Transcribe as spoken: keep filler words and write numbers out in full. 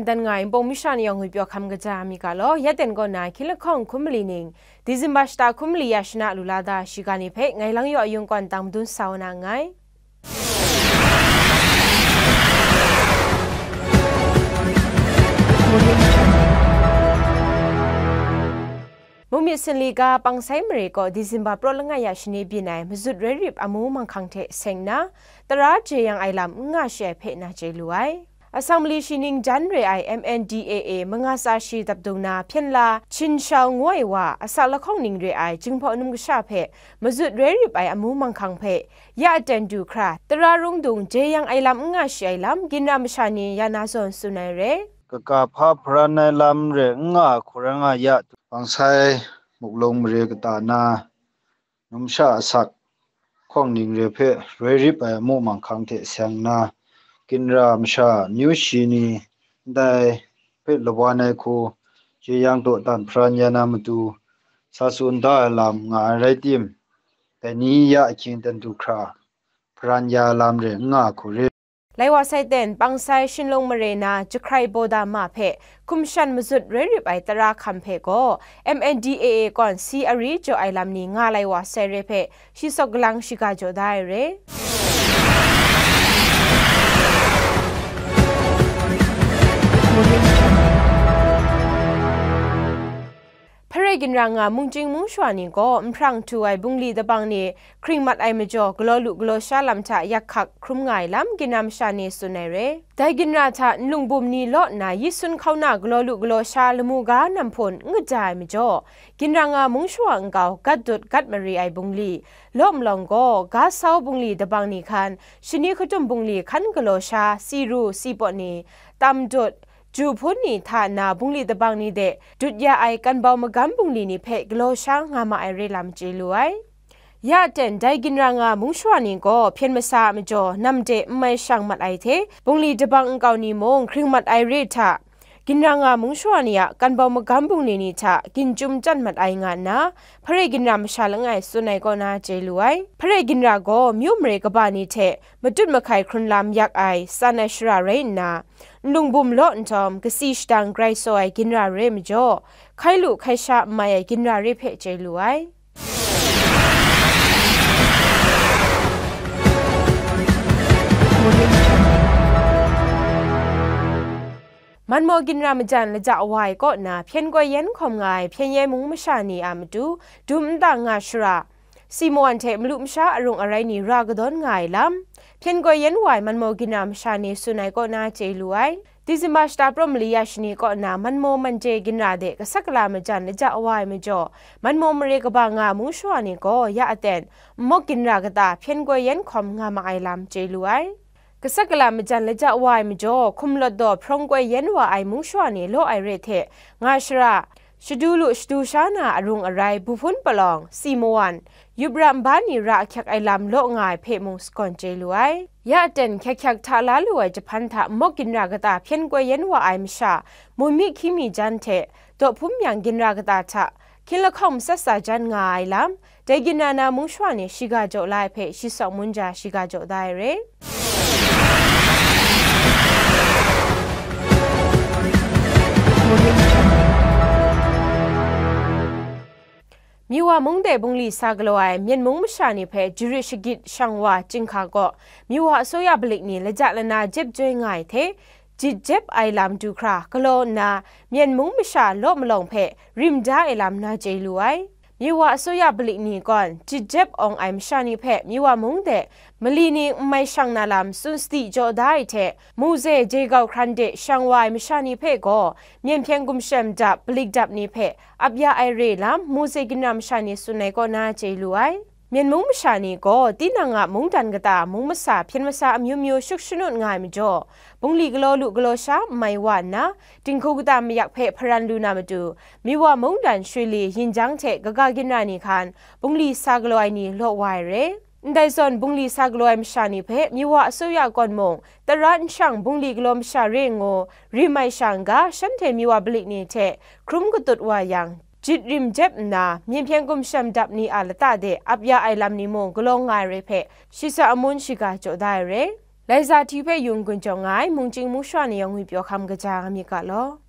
Dan nga ai npawng masha ni yawng ngwipyaw hkam kaja mi ga law, ya ten kaw na hkying lahkawng hkum mali ning, Disemba shata hkum mali ya shana lu la da shiga ni hpe ngai Lang Yaw Ayung kaw tang madun sa wa na nngai. Mungmyit Sinli ga Pangsai mare kaw Disemba praw langai ya shani byin ai mazut rai rip amu manghkang hte seng nna, tara jeyang ai lam n nga shi ai hpe na chye lu ai. Asang mali shi ning jan re ai M N D A A manga tsa shi dap dung na hpyen la Chin Shao ngu ai wa, asak lahkawng ning re ai Jinghpaw num kasha hpe mazut rai rip ai amu manghkang hpe ya aten du hkra, tara rung dung jeyang ai lam n nga shi ai lam, ginra masha ni ya na zawn tsun ai re. Kaka hpa hparan ai lam re n nga hku rai nga ya, Pangsai muklung mare kata na, numsha asak hkawng ning re hpe roi rip ai amu manghkang hte seng nna, ginra masha amyu shi ni ndai hpe lawan ai hku jeyang dawdan hparan ya na matu, sa tsun da ai lam nga ai rai tim, dai ni ya ahkying aten du hkra, hparan ya ai lam re n nga hku re. Lai wa sai ten, Pangsai Shinlung mare na Jahkrai Bawda ma hpe hkum shan mazut rai rip ai tara hkam hpe gaw M N D A A kawn si ari jaw ai lam ni nga lai wa sai re hpe shi sawk galang shiga jaw da ai re. Hpare ginra nga mungchying mungshawa ni gaw nhprang htu ai bungli dabang ni hkring mat ai majaw, galaw lu galaw sha lam hta yak hkak hkrum nga ai lam, ginra masha ni tsun ai re. Dai ginra hta nlung bum ni law nna yi sun hkauna galaw lu galaw sha lamu ga nam hpun n kaja ai majaw, ginra nga mungshawa nkau gat dut gat mari ai bungli, law malawng gaw ga sau bungli dabang ni hkan, shani hkatum bungli hkan galaw sha, si ru, si pawt ni, tam dut, ju hpun ni hta na bungli dabang ni de dut ya ai kan bau magam bungli ni hpe galaw sha nga ma ai re lam chye lu ai. Ya ten, dai ginra nga mungshawa ni gaw hpyen masa a majaw nam de n mai shang mat ai hte, bungli dabang nkau ni mung hkring mat ai re hta, ginra nga mungshawa ni a kan bau magam bungli ni hta ginchyum chyat mat ai nga nna, Hpare ginra masha langai tsun ai kaw na chye lu ai. Hpare ginra gaw myu mare kaba ni hte matut mahkai hkrun lam yak ai tsan ai shara rai nna, nlung bum law nhtawm, kasi shadang grai saw ai ginra re majaw, hkai lu hkai sha n mai ai ginra re hpe chye lu ai. Manmaw ginra majan laja wa ai kaw na hpyen koi yen hkawm nga ai hpyen yen mung masha ni a matu dum nta nga shara, si mawan hte malu masha arung arai ni ra kadawn nga ai lam, hpyen koi yen wa ai Manmaw ginra masha ni tsun ai kaw na chye lu ai. Disemba shata praw mali ya shani kaw na Manmaw Manje ginra de kasak kala majan laja wa ai majaw, Manmaw mare kaba nga mungshawa ni gaw ya aten, nmawk ginra kata hpyen koi yen hkawm nga ma ai lam chye lu ai. Kasak kala majan laja wa ai majaw, hkum lawt daw hprawng koi yen wa ai mungshawa ni law ai re hte, nga shara, shadu lu shadu sha na arung arai, buhpun palawng, si mawan, yup ra nba ni ra ahkyak ai lam law nga ai hpe mung sagawn chye lu ai. Ya aten hkyak hkyak hta la lu ai jahpan hta mawk ginra kata hpyen koi yen wa ai masha, mung mi hkying mi jan hte, daw hpum yang ginra kata hta, hkying lahkawng matsat sa jan nga ai lam, dai ginra na mungshawa ni shiga jaw la ai hpe shi sawk mun ja shiga jaw da ai re. Miwa mung de bungli sa galaw ai Myen mung masha ni hpe jarit shagit shang wa chyinghka kaw, Miwa asuya balik ni laja lana jep joi nga ai hte, jit jep ai lam du hkra galaw nna, Myen mung masha law malawng hpe rim da ai lam na chye lu ai. Miwa asuya balik ni gawn, jit jep awng ai masha ni hpe Miwa mung de mali ni n mai shang na lam tsun sadi jaw da ai hte, Mose je gau hkran de shang wa ai masha ni hpe gaw, Myen hpyen gumshem dap, balik dap ni hpe ap ya ai re lam, Mose ginra masha ni tsun ai kaw na chye lu ai. Myen mung masha ni gaw, tinang a mungdan kata mung masa hpyen masa amyu myu shuk shanut nga ai majaw, bungli galaw lu galaw sha n mai wa nna, dinghku kata mayak hpe hparan lu na matu, Miwa mungdan Shwe Li, Yin Jang hte kaga ginra ni hkan, bungli sa galaw ai ni law wa ai re. Ndai zawn, bungli sa galaw ai masha ni hpe Miwa asuya kawn mung, tara n shang bungli galaw masha re ngu rim ai sha n ga, shanhte Miwa balik ni hte hkrum katut wa yang, jit rim jep nna, Myen hpyen gumshem dap ni a lata de ap ya ai lam ni mung galaw nga ai re hpe, shisa amun shiga jaw da ai re. Laiza hti hpe yung gun jawng nga ai mungchying mungshwa ni yawng ngwi pyaw hkam kaja nga myit ga law.